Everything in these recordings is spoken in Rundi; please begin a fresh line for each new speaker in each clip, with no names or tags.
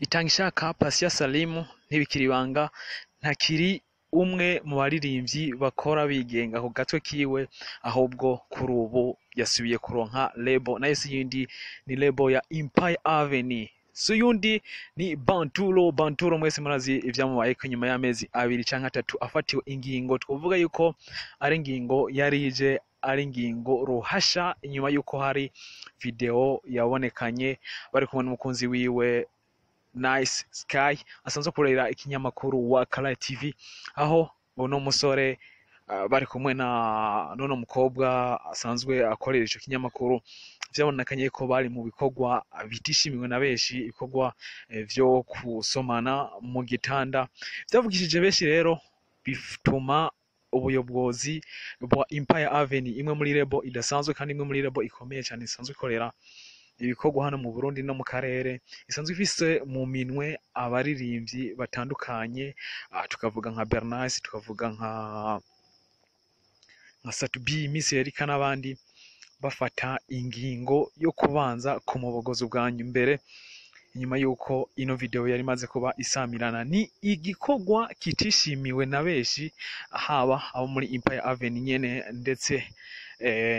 Itangishaka Patient Salimu ntibikiri ibanga, ntakiri umwe mu baririmbyi bakora bigenga ku gatwe kiwe, ahubwo kuri ubu yasubiye kuronka label, nayo si yindi, ni label ya Empire Avenue. Si yundi, ni Banturo. Banturo mwese murazi ivyamubayeko nyuma y'amezi 2 canke 3 afatiwe ingingo, twovuga yuko ari ingingo yarije ari ingingo ruhasha, inyuma yuko hari video yabonekanye bari kumwe n'umukunzi wiwe Nice Sky, asanzwe akorera ikinyamakuru wa Kara TV, aho uno musore bari kumwe na n'uno mukobwa asanzwe akorera ico kinyamakuru. Vyabonekanye ko bari mu bikorwa bitishimiwe na benshi, ibikorwa vyo kusomana mu gitanda. Vyavugishije benshi rero, bituma ubuyobozi bwa Empire Avenue, imwe muri label idasanzwe kandi imwe muri label ikomeye cyane, isanzwe ikorera ibikorwa hano mu Burundi no mu karere, isanzwe ifise mu minwe abaririmbyi batandukanye, tukavuga nka Bernice, tukavuga nka Sat-B, Miss Erika n'abandi, bafata ingingo yo kubanza kumubogoza ubwa mbere inyuma yuko ino video yari imaze kuba isamirana. Ni igikorwa kitishimiwe na benshi, haba abo muri Empire Avenue nyene ndetse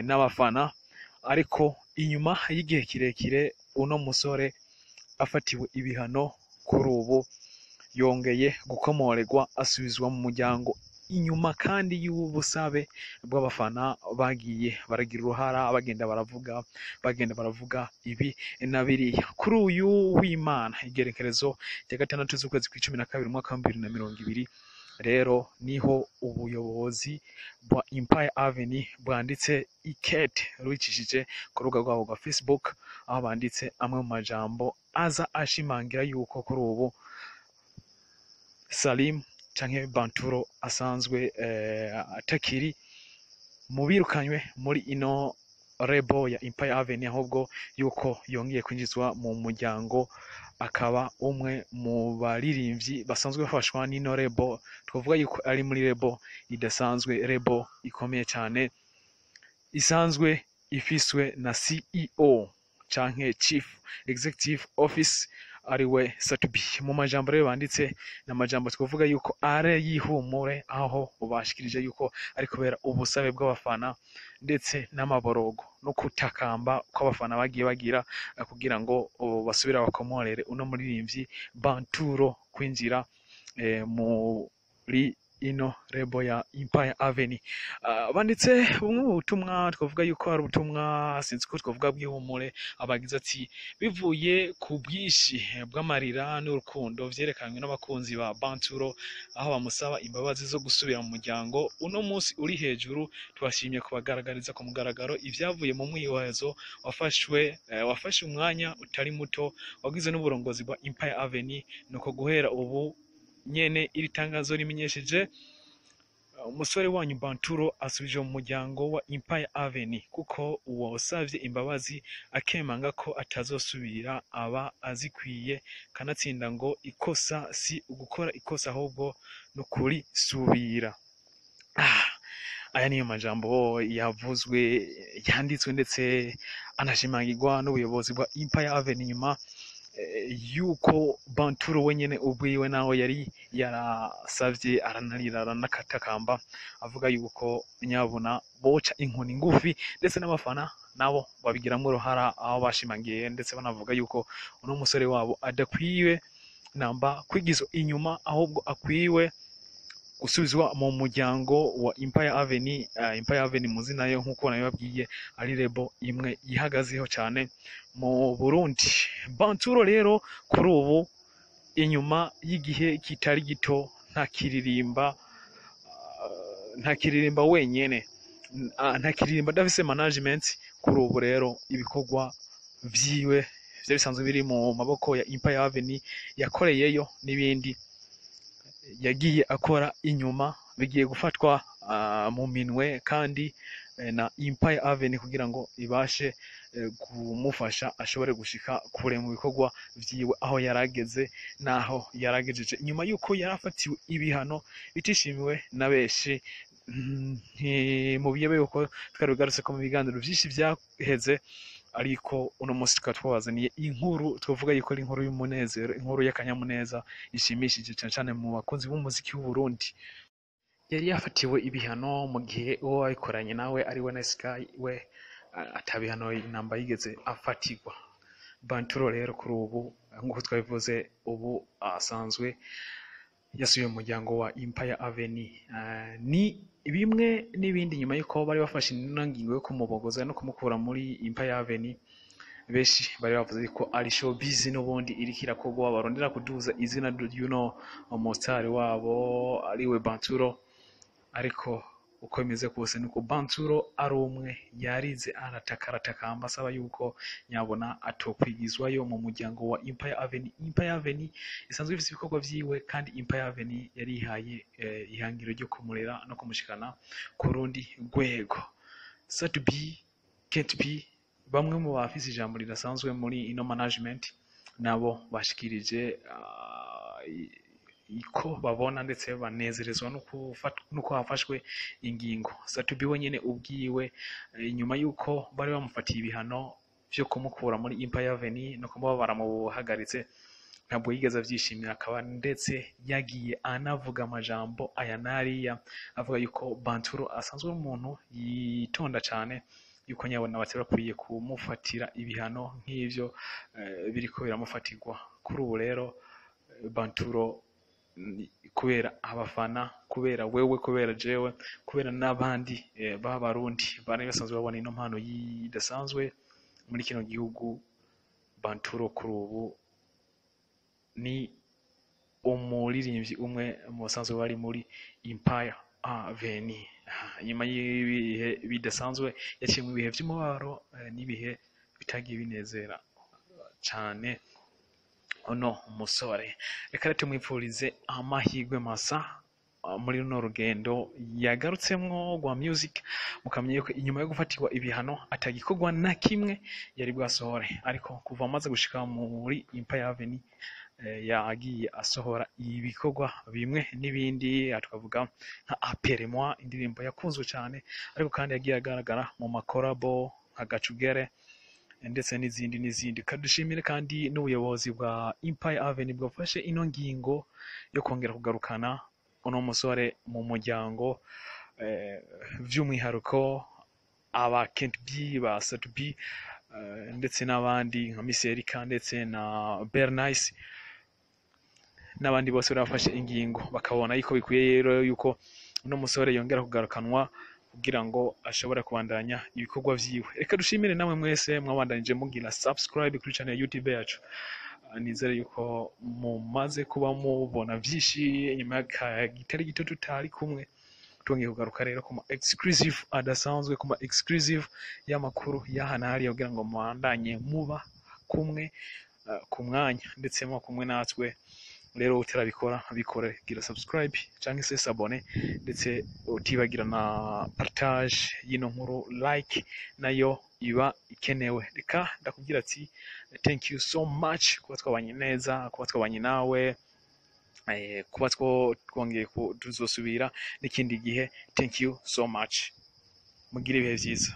n'abafana. Ariko inyuma y'igihe kirekire uno musore afatiwe ibihano, kuri ubu yongeye gukomorerwa, asubizwa mu muryango, inyuma kandi y'ubusabe bw'abafana bagiye baragira uruhara, bagenda baravuga ibi na biriya. Kuri uyu w'Imana, igerekerezo rya 6 z'ukwezi kwa 12 umwaka wa 2020 rero, niho ubuyobozi bwa Empire Avenue bwanditse ikete rubicishije ku rubuga rwabo rwa Facebook, aho banditse amwe mu majambo aza ashimangira yuko kuri ubu Salim canke Banturo asanzwe atakiri mu birukanywe muri ino label ya Empire Avenue, ahubwo yuko yongeye kwinjizwa mu muryango, akaba umwe mu baririmbyi basanzwe bafashwa n'ino label. Twavuga yuko ari muri label idasanzwe, label ikomeye cyane, isanzwe ifiswe na CEO canke Chief Executive Office, ariwe Sat-B. Mu majambo rero banditse, ni amajambo twavuga yuko are yihumure, aho bashikirije yuko ari kubera ubusabe bw'abafana ndetse n'amaborogo no kutakamba kw'abafana bagiye bagira kugira ngo basubire bakomorere uno muririmbyi Banturo kwinjira muri ino label ya Empire Avenue. Banditse bumwe mu butumwa, twavuga yuko ari ubutumwa, sinzi ko twavuga bw'ihumure, abagize ati: "Bivuye ku bwinshi bw'amarira n'urukundo vyerekanywe n'abakunzi ba Banturo, aho bamusaba imbabazi zo gusubira mu muryango, uno munsi uri hejuru twashimye kubagaragariza ku mugaragaro ivyavuye mu mwihwezo wafashwe wafashe umwanya utari muto wagize n'uburongozi bwa Empire Avenue. Nuko guhera ubu nyene iri tangazo rimenyesheje, umusore wanyu Banturo asubije mu muryango wa Empire Avenue, kuko uwasavye imbabazi akemanga ko atazosubira aba azikwiye. Kanatsinda ngo ikosa si ugukora ikosa, ahubwo no kurisubira." Aya niyo majambo yavuzwe, yanditswe ndetse anashimangirwa n'ubuyobozi bwa Empire Avenue, nyuma yuko Banturo wenyene ubwiwe nawe yari yarasavye, aranarira, aranakatakamba, avuga yuko nyabuna boca inkoni ngufi, ndetse n'abafana nabo babigiramwo uruhara, aho bashimangiye ndetse banavuga yuko uno musore wabo adakwiye namba kwigizwa inyuma, ahubwo akwiwe gusubizwa mu muryango wa Empire Avenue. Empire Avenue muzi nayo, nkuko nabibabwiye, ari label imwe yihagazeho cyane mu Burundi. Banturo rero kuri ubu, inyuma y'igihe kitari gito ntakiririmba wenyene, ntakiririmba adafise management, kuri ubu rero ibikorwa vyiwe vyo bisanzwe biri mu maboko ya Empire Avenue yakoreyeyo, n'ibindi yagiye akora inyuma bigiye gufatwa mu minwe kandi na Empire Avenue, kugira ngo ibashe kumufasha ashobore gushika kure mu bikorwa vyiwe, aho yarageze naho yaragejeje, nyuma yuko yarafatiwe ibihano bitishimiwe na benshi. Mu biyobe yuko twari bigarutse ko mu biganiro vyinshi vyaheze. Ariko uno munsi tukaba twabazaniye inkuru twavuga yuko ari inkuru y'umunezero, inkuru y'akanyamuneza ishimishije cyane cyane mu bakunzi b'umuziki w'u Burundi. Yari yafatiwe ibihano mu gihe uwo babikoranye nawe ari we Nice Guy we atabihano namba yigeze afatirwa. Banturo rero kuri ubu, nk'uko twabivuze, ubu asanzwe yasubiye mu muryango wa Empire Avenue. Ni bimwe n'ibindi nyuma y'uko bari bafashe ino ngingo yo kumubogoza no kumukura muri Empire Avenue, benshi bari bavuze ko ari showbiz n'ubundi iriko irakorwa, barondera kuduza izina ry'uno umusitari wabo ariwe Banturo. Ariko uko bimeze kose nuko Banturo ari umwe yarize, arataka, aratakamba, asaba yuko nyabona atokwigizwayo mu muryango wa Empire Avenue. Empire Avenue isanzwe ifise ibikorwa vyiwe, kandi Empire Avenue yarihaye ihangiro ryo kumurera no kumushikana ku rundi rwego. Sat-B, Kent P, bamwe mu bafise ijambo ridasanzwe muri ino management, nabo bashikirije ko babona ndetse banezerezwa nuko hafashwe ingingo. Sat-B wenyene ubwiwe, inyuma yuko bari bamufatiye ibihano vyo kumukura muri Empire Avenue no kuba baramuhagaritse, ntabwo yigeze avyishimira, akaba ndetse yagiye anavuga amajambo aya n'ariya, avuga yuko Banturo asanzwe ari umuntu yitonda cane, yuko nyabona batari bakwiye kumufatira ibihano nk'ivyo biriko biramufatirwa kuri ubu. Rero Banturo kubera abafana, kubera wewe, kubera jewe, kubera n'abandi b'Abarundi bari basanzwe babona ino mpano idasanzwe muri kino gihugu, Banturo kuri ubu ni umuririmbyi umwe mu basanzwe bari muri Empire Avenue. Nyuma y'ibihe bidasanzwe yaciye mu bihe vy'umubabaro n'ibihe bitagiye binezera cane uno musore, reka rero tumwipfurize amahirwe masa muri runo rugendo yagarutsemwo rwa music. Mukamenya yuko inyuma yo gufatirwa ibihano atagikorwa na kimwe yari bwasohore, ariko kuva amaze gushika muri Empire Avenue yagiye asohora ibikorwa bimwe n'ibindi. Aha twavuga nka Aperemoi, indirimbo yakunzwe cyane, ariko kandi yagiye agaragara mu makorabo nka Gacugere ndetse n'izindi n'izindi. Kadushimire kandi n'ubuyobozi bwa Empire Avenue bwafashe ino ngingo yo kongera kugarukana uno musore mu muryango, by'umwihariko aba Kent B, ba Sat B, ndetse n'abandi nka Miss Erika ndetse na Bernice n'abandi bose bari bafashe ingingo, bakabona yuko bikwiye rero yuko uno musore yongera kugarukanwa kugira ngo ashobore kubandanya ibikorwa vyiwe. Reka dushimire namwe mwese mwabandanije mugira subscribe kuri channel ya YouTube yacu. Nizere yuko mumaze kuba mubona vyinshi nyuma y'akagitari gito tutari kumwe. Twongeye kugaruka rero ku ma exclusive adasanzwe, ku ma exclusive y'amakuru y'aha na hariya, kugira ngo mubandanye muba kumwe ku mwanya ndetse muba kumwe natwe. Rero utarabikora, bikore, gira subscribe cyangwa se s'abonner, ndetse utibagira na partage y'ino nkuru, like nayo iba ikenewe. Reka ndakubwira ati thank you so much kuba twabanye neza, kuba twabanye nawe, kuba twongeye tuzosubira n'ikindi gihe. Thank you so much, mugire ibihe byiza.